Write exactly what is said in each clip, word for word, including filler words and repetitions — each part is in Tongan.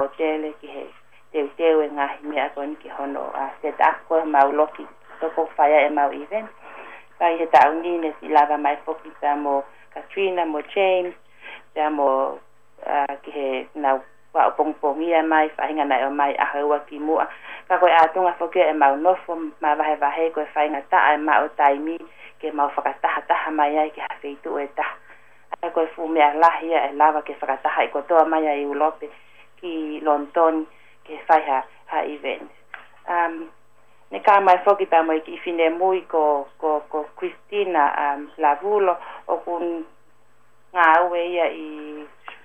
hōtele ki he teuteu e ngaahi meʻa ko eni ki hono, ā, set up ko ē homau loki, toko fai ai ʻemau event. Pea ʻi he taʻu ni ne siʻi lava mai foki pea mo Katrina, mo James, pea mo, ā, ki he nau ʻapongipongia mai, faʻahinga naʻe ō mai ʻaho ua kimuʻa. Ka ko e ʻātunga foki ʻemau nofo mavahevahe, ko e faingataʻa e maʻu taimi ke mau fakatahataha mai ai ki ha feituʻu ʻe taha. ʻA ia ko e fuʻu meʻa lahi ia ʻe lava ke fakatahaʻi kotoa mai ʻa ʻIulope ki Lonitoni ke fai ha, ha event. Um, ne kau mai foki pea mo e kiʻi finemui ko, ko, ko Christina, um, Lavulo, ʻoku ngāue ia ʻi,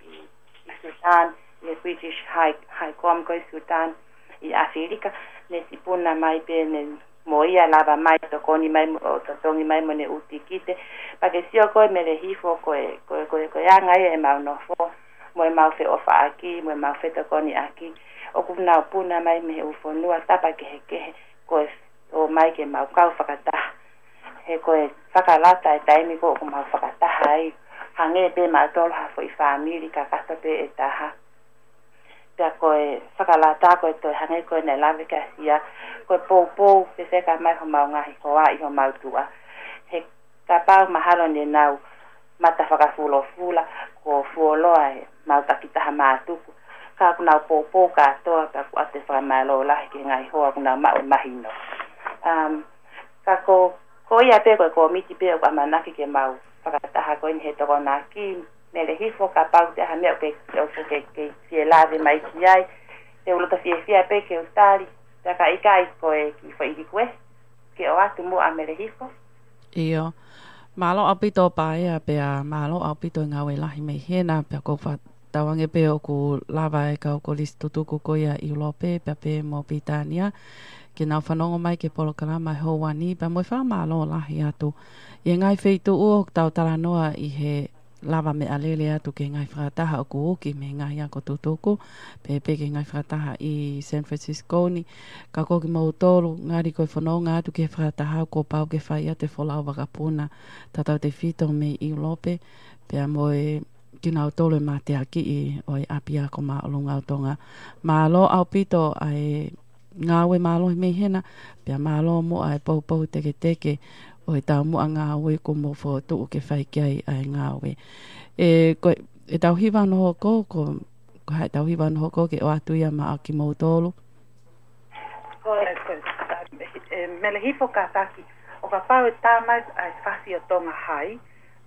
ʻi, ʻi Sudan, ʻi he British High, High Com ko ē ʻi Sudan, ʻi ʻAfilika. Ne siʻi puna mai pē, ne mo ia lava mai, tokoni mai mo, ʻo totongi mai mo ʻene ʻū tikite. Pea ke sio ko ē Mele Hifo ko e, ko e, ko e, ko e anga ia ʻemau nofo, mo ʻemau feʻofaʻaki, mo ʻemau fetokoniʻaki. ʻOku nau puna mai mei he ʻū fonua tapa kehekehe, ko e ō mai ke mau kau fakataha. He ko e fakalata e taimi ko ē ʻoku mau fakataha ai, hangē pē mautolu ha foʻi fāmili kakato pē ʻe taha. Pea ko e fakalata ko ē toe hangē ko ē naʻe lave ki ai ʻa Sia, ko e poupou fefeka mai homau ngaahi hoa ʻi homau tuʻa. He kapau mahalo ne nau mata fakafulofula, kuo fuoloa ʻemau takitaha mātuku, ka ʻoku nau poupou kātoa, pea ʻoku ʻoatu e fakamālō lahi ki he ngaahi hoa ʻoku nau maʻu e mahino. Um, ka ko, ko ia pē ko e kōmiti pē ʻoku ʻamanaki ke mau fakataha ko eni he Tokonaki. Mele Hifo, kapau ʻoku ʻi ai ha meʻa ʻoku ke, ʻoku ke, ke fie lave mai ki ai, te u loto fiefia pē ke u tali, pea ka ʻikai ko e kiʻi foʻi request ke ʻoatu muʻa Mele Hifo. ʻIo. Mālō ʻaupito Paea, pea mālō ʻaupito e ngāue lahi mei hena, pea ʻoku ou fakatauange pē ʻoku lava e kau kolisi tutuku ko ia ʻi ʻIulope, pea pehē mo Pilitānia, ke nau fanongo mai ki he polokalama he houa ni, pea mo e fakamālō lahi atu ʻi he ngaahi feituʻu ʻoku tau talanoa ʻi he lava meʻalele atu ki he ngaahi fakataha ʻoku uki mei he ngaahi ako tutuku, pehē pē ki he ngaahi fakataha ʻi San Francisco ni. Ka ko kimoutolu, ngali ko e fononga atu ki he fakataha kuo pau ke fai atu e folau vakapuna tautautefito mei ʻIulope, pea mo e kinautolu e mateakiʻi ʻo e ʻApiako Māʻolunga ʻo Tonga. Mālō ʻaupito ʻa e ngāue mālohi mei hena, pea mālō muʻa e poupou teketeke ʻo e taumuʻa ngāue kuo mou fokotuʻu ke fai ki ai ʻa e ngāue. ʻE, ko e, ʻetau hiva hono hoko, ko, ko e hā ʻetau hiva hono hoko ke ʻoatu ia maʻa kimoutolu? Ko e, ko e, ʻe, Mele Hifo kātaki, ʻo kapau ʻe tā mai ʻa e fasi ʻo Tonga Hai,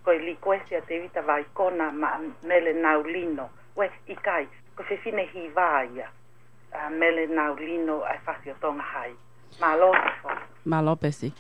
ko e likuesi ʻa Tevita Vaikona maʻa Mele Naulino, ʻoku ʻikai, ko e fefine hiva ia. ʻA Mele Naulino ʻa e fasi ʻo Tonga Hai. Mālō Hifo. Mālō Pesi.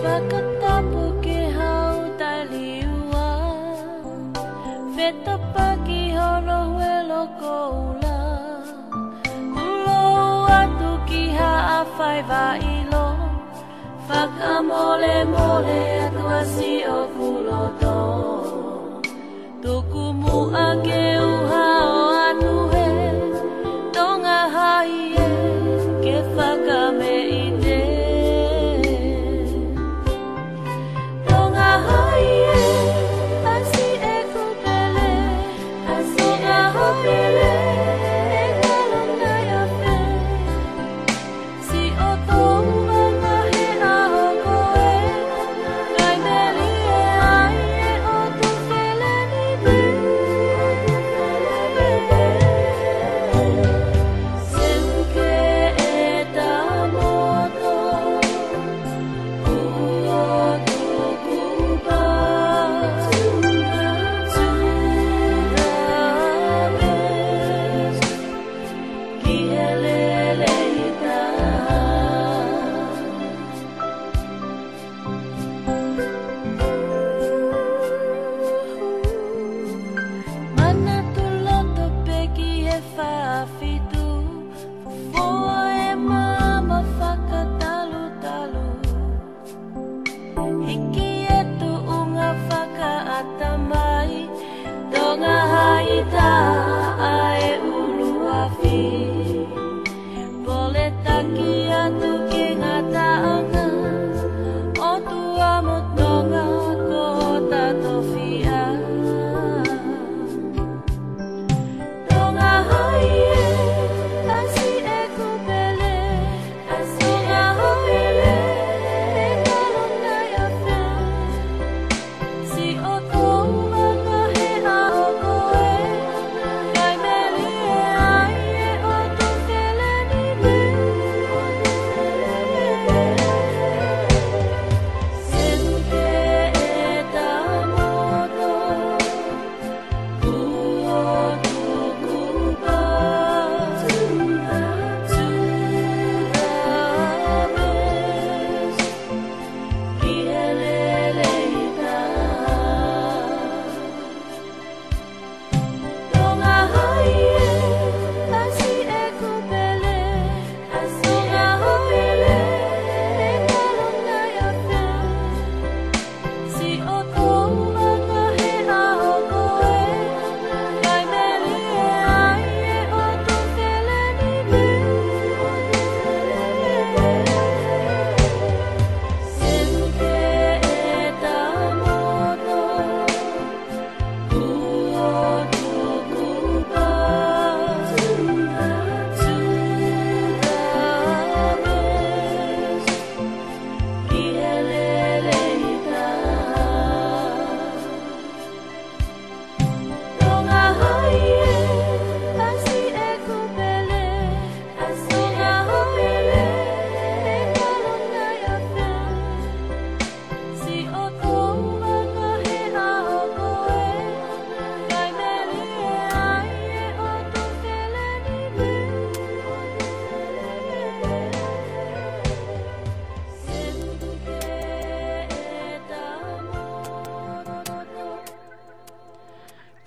Fakatapu ki hau taliua, fetapa ki hono huelo koula. Tulou atu ki haʻa faiva ʻilo, fakamolemole atu ʻa siʻoku loto. Tuku muʻa ke u hao atu he Tonga Hai ē, ke fakameʻite. Tonga Hai ē, ʻasi ʻeku pele, ʻasi ʻeku pele, ʻe ngalo nai afe. Siʻoto uanga he ʻaho ko ē, kai melie ai e ʻotu feleni ni.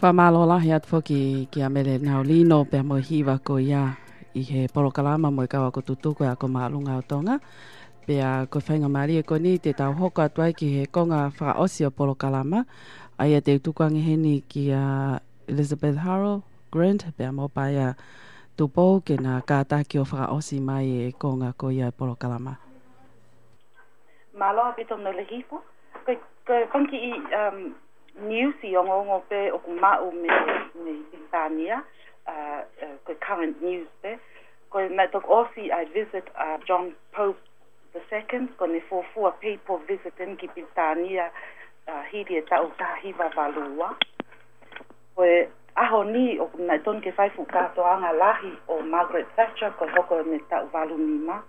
Fakamālō lahi atu foki kia Mele Naulino pea mo e hiva ko ia ʻi he polokalama mo e kau ako tutuku ʻa e Ako Māʻolunga ʻo Tonga. Pea ko e faingamālie ko eni te tau hoko atu ai ki he konga fakaʻosi ʻo e polokalama. ʻA ia te u tuku ange heni kia Elizabeth Harold Grant pea mo Paea Tupou ke na kātaki ʻo fakaʻosi mai e konga ko ia e polokalama. Mālō ʻaupito Mele Hifo. Ko e, ko e fanga kiʻi, um, niusi ongoongo pē ʻoku maʻu mei, mei Pilitānia, uh, uh, ko e current news pē. Ko e naʻe toki ʻosi ʻa e visit ʻa John Pope the second, ko ʻene fuofua papal visit ʻeni ki Pilitānia, uh, hili e taʻu taha hiva valu ua. Ko e ʻaho ni ʻoku naʻe tonu ke fai fuʻu kātoanga lahi ʻo Margaret Thatcher ko e hoko ʻene taʻu valu nima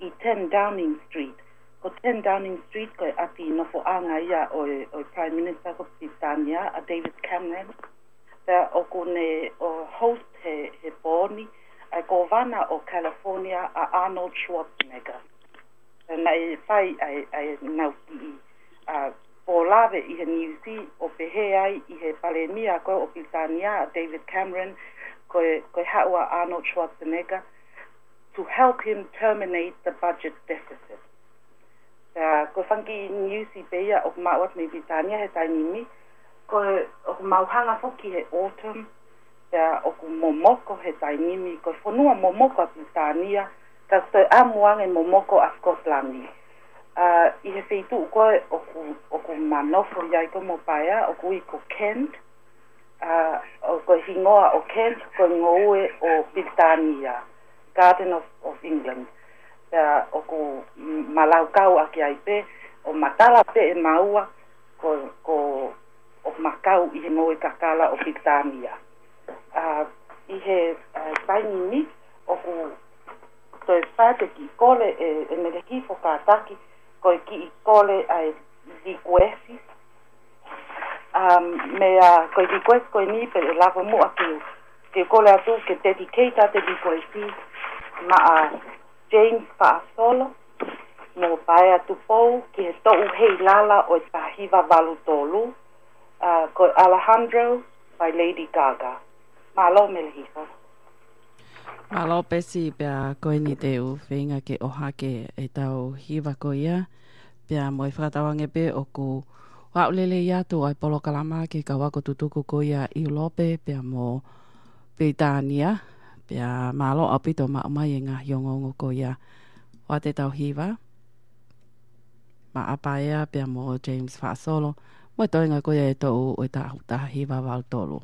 ʻi ten Downing Street. Ko ten Downing Street ko e ʻapi nofoʻanga ia ʻo e, ʻo e Prime Minister ko Pilitānia ʻa David Cameron. Pea ʻoku ne ʻo host he, he pō ni ʻa e Kōvana ʻo California ʻa Arnold Schwarzenegger. Pea naʻe fai ʻa e, ʻa e nau kiʻi, uh, pōlave ʻi he niusi ʻo pehē ai ʻi he palēmia ko ē ʻo Pilitānia ʻa David Cameron ko e, ko e haʻu ʻa Arnold Schwarzenegger to help him terminate the budget deficit. Pea ko e fanga kiʻi niusi pē ia ʻoku maʻu atu mei Pilitānia he taimi ni, ko e ʻoku mau hanga foki he autumn, pea ʻoku momoko he taimi ni, ko e fonua momoko ʻa Pilitānia, ka ko e toe ʻamu ange momoko ʻa Scotland. Uh, ʻi he feituʻu ko ē ʻoku, ʻoku ma nofo ai ko ē mo Paea, ʻoku ui ko Kent, uh, ʻo ko e hingoa ʻo Kent, ko e ngoue ʻo Pilitānia, Garden of, of England. Pea ʻoku ma laukau ʻaki ai pē, ʻo ma tala pē ʻe maua, ko, ko, ʻoku ma kau ʻi he ngoue kakala ʻo Pilitānia. Uh, ʻi he, uh, taimi ni, ʻoku toe fai atu e kiʻi kole ʻe, ʻe Mele Hifo kātaki, ko e kiʻi kole ʻa e likuesi. Um, meʻa ko e likuesi ko eni pē ʻe lava muʻa ke, ke kole atu ke dedicate ʻa e likuesi maʻa James Faʻasolo mo Paea Tupou ki he toʻu Heilala ʻo e taha hiva valu tolu, uh, ko e Alejandro by Lady Gaga. Mālō Mele Hifo. Mālō Pesi, pea ko eni te u feinga ke ʻohake ʻetau hiva ko ia, pea mo e fakatauange pē ʻoku haʻu lelei atu ʻa e polokalama ki he kau ako tutuku ko ia ʻIulope pea mo Pilitānia, pea mālō ʻaupito maʻu mai e ngaahi ongoongo ko ia. ʻOatu ʻetau hiva maʻa Paea pea mo James Faʻasolo, mo e toenga ko ia e toʻu ʻo e taʻu taha hiva valu tolu.